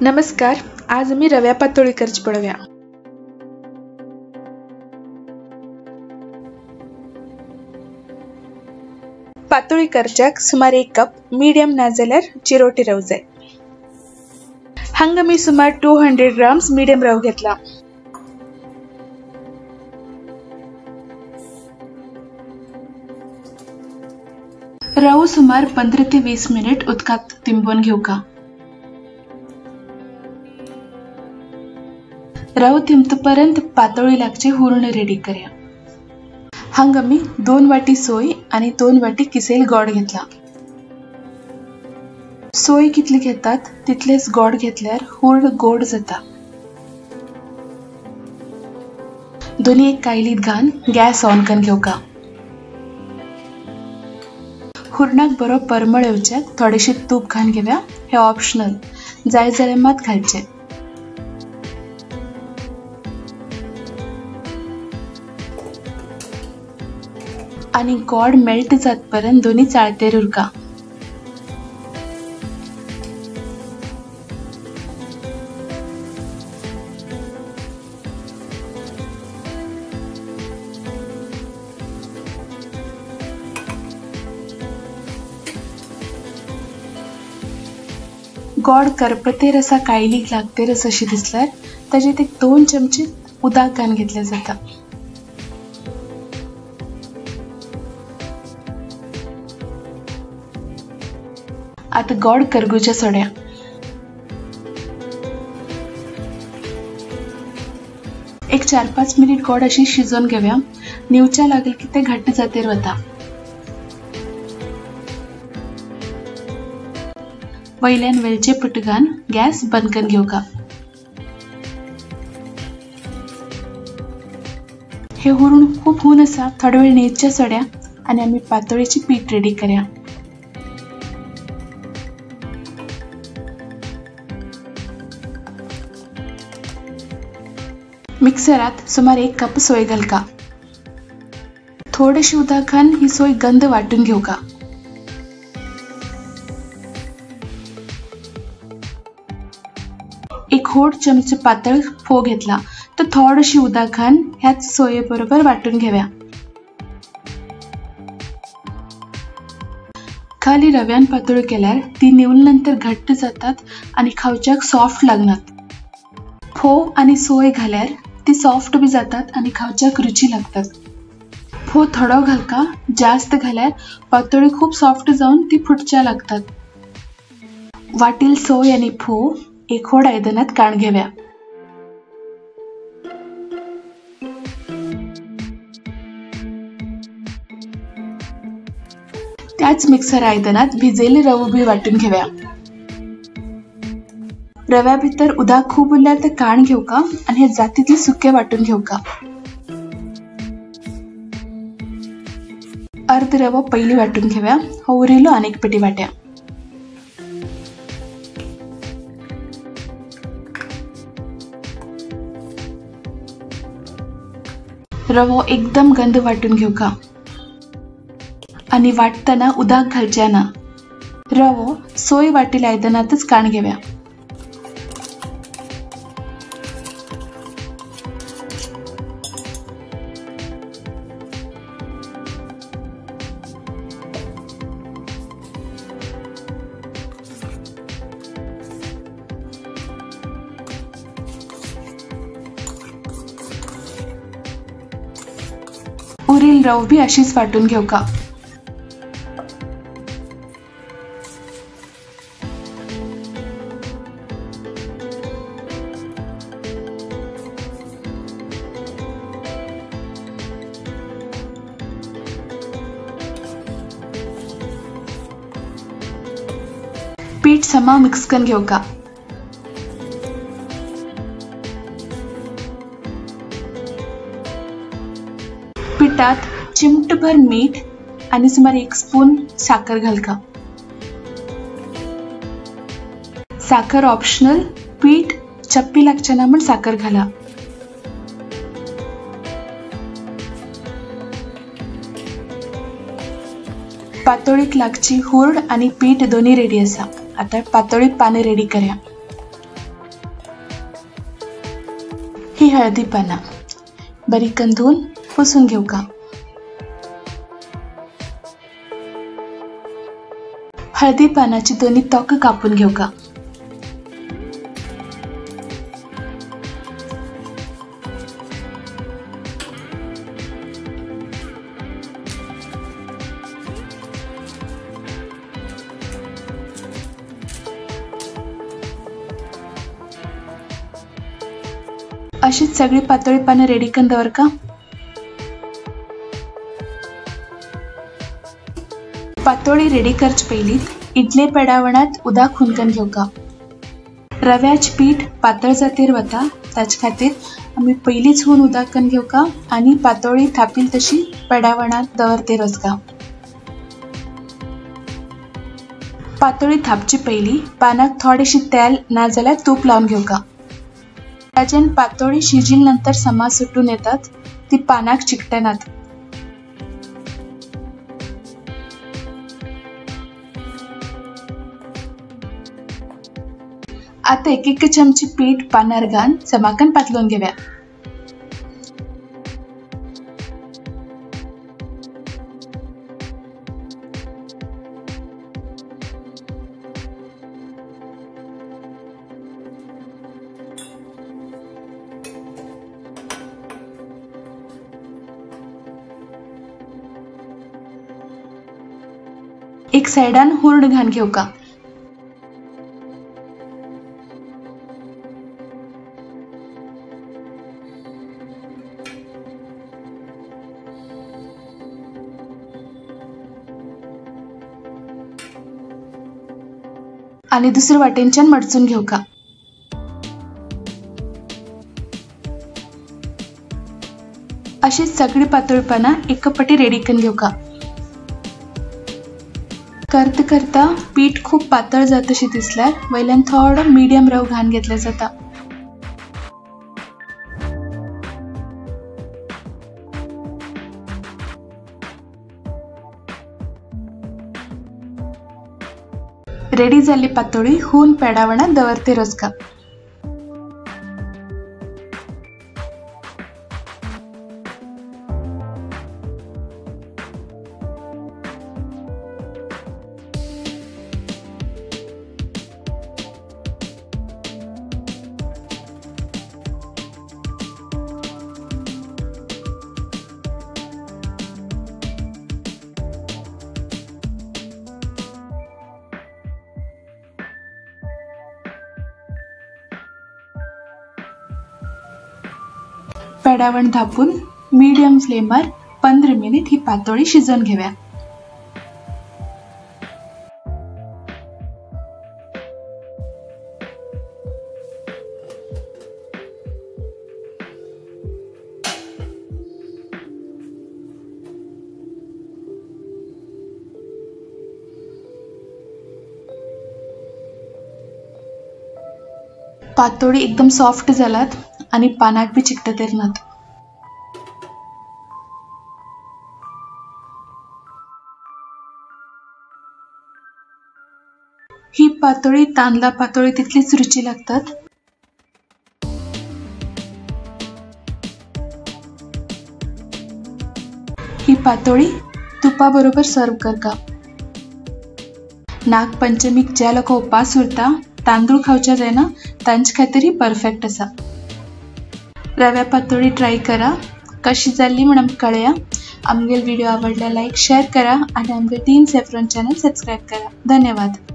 नमस्कार, आज मी रव्या पातोळी करची पळोवया। पातोळी करच्याक सुमार 1 कप मीडियम ना जाल्यार चिरोटी रव जाय। हांगा मी सुमार 200 ग्राम्स मीडियम रव घेतला। रव सुमार 15 ते 20 मिनिट उदकात तिंबोवन घेवका। रव तिंबतपर्यंत पातोळी लागची हुरण रेडी करया। हांगा मी 2 वाटी सोय आणि 2 वाटी किसेल गोड घेतला। सोय कितली घेतात तितलेच गोड घेतल्यार हुरण गोड जाता। दोन्ही एक कायलीत घालून गॅस ऑन करून घेवका। हुरणाक बरो परमळ येवच्याक थोडेशे तूप घालून घेवया। हे ऑप्शनल, जाय जाल्यार मात घालचे। आनी गोड मेल्ट जातपर्यंत दोन्ही चाळतेर उरका। गोड करपतेर असा कायलीक लागतेरच अशी दिसल्यार ताजेर एक 2 चमचे उदक घालून घेतले जाता। आता गोड करगुच्या सोड्या। एक 4-5 मिनिट गोड अशी शिजोवन घेवया। निवच्या लागेल की ते घट्ट जातेर वता। वयल्यान वेलचे पुट घालून गॅस बंद करून घेवका। हे हुरण खूब हून आसा, थोडो वेळ न्हिदच्या सोड्या आनी आमी पातोळेची पीठ रेडी करया। मिक्सरात सुमार 1 कप सोय घालका। थोडेशे उदक घालून ही सोय गंध वाटून घेवका। एक 1.5 चमचे पातळ फोव घेतला तर थोडेशे उदक घालून ह्याच सोये बरोबर वाटून घेवया। खाली रव्यान पातोळी केल्यार ती निवून नंतर घट्ट जातात आणि खावच्याक सॉफ्ट लागनात। फोव आणि सोय घाल्यार ती सॉफ्ट बी जातात आणि खावच्याक रुची लागतात। फोव थोडो घालका, जास्त घाल्यार पातोळी खूप सॉफ्ट जावन ती फुटच्या लागतात। वाटील सोय आणि फोव एक व्हड आयदनात काण घेवया। त्याच मिक्सर आयदनात भिजयल्ली रवो बी वाटून घेवया। रव्या भितर उदक खूब उरल्यार ते काण घेवका आनी हे जातीतले सुके वाटून घेवका। अर्ध रवो पयली वाटून घेवया, हो उरिल्लो आनीक पेटी वाट्या। रवो एकदम गंध वाटून घेवका आनी वाटतना उदक घालचे ना। रवो सोय वाटिल्ल्या आयदनांतच काण घेवया। उरील रव बी अशीच वाटून घेवका। पीठ समा मिक्स करून घेवका। पिठात चिमटभर मीठ आणि सुमार 1 स्पून साखर घालका। साखर ऑप्शनल, पीठ चप्पी लागचे ना म्हण साखर घाला। पातोळीक लागची हुरण आणि पीठ दोन्ही रेडी आसा। आता पातोळी पाने रेडी करया। हळदी पानां बारीक धुवन पुसून घेवका। हळदी पानाची दोन्ही तोक कापून घेवका। अशीच सगळी पातोळी पानां रेडी करून दवरका। पातोळी रेडी करचे पयलीं इडले पेडावणात उदक हुनकन घेवका। रव्याचे पीठ पातळ जातीर वता ताचे खातीर आमी पयलींच हून उदक करून घेवका आनी पातोळी थापील तशी पेडावणात दवरतेर वचका। पातोळी थापचे पयलीं पानाक थोडेशें तेल नाजाल्यार तूप लावन घेवका। ताजेन पातोळी शिजिल नंतर समा सुटून येतात, ती पानाक चिकटनात। आता एक एक चमची पीठ पानार घालून समाकन पातळून घेऊया। एक साइडान हुर्ण घालून घेवका। आणि दुसरे वाटेनच्यान मडचून घेवका। अशी सगळी पातोळी पानां एकपटी रेडी करून घेवका। करता करता पीठ खूप पातळ जातशी दिसल्यार वयल्यान थोडो मीडियम रव घालून घेतले जाता। रेडी जाल्ली पातोळी हून पेडावणात दवरते रोजका। पेडावण धापून मीडियम फ्लेमार 15 मिनिट ही पातोळी शिजोवन घेऊया। पातोळी एकदम सॉफ्ट जालात आणि पानाक बी चिकटतेर नात। ही पातोळी तांदळा पातोळी तितलीच रुची लागतात। ही पातोळी तुपाबरोबर सर्व करका। नागपंचमीक ज्या लोक उपास उरता तांदूळ खावच्या जायना तांचे खातीर ही परफेक्ट आसा। रव्या पातोळी ट्राय करा, कशी जाल्ली म्हण आमकां कळया। आमगेल व्हिडिओ आवडला लाईक शेअर करा आणि आमगे टीम सॅफ्रॉन चॅनल सबस्क्राईब करा। धन्यवाद।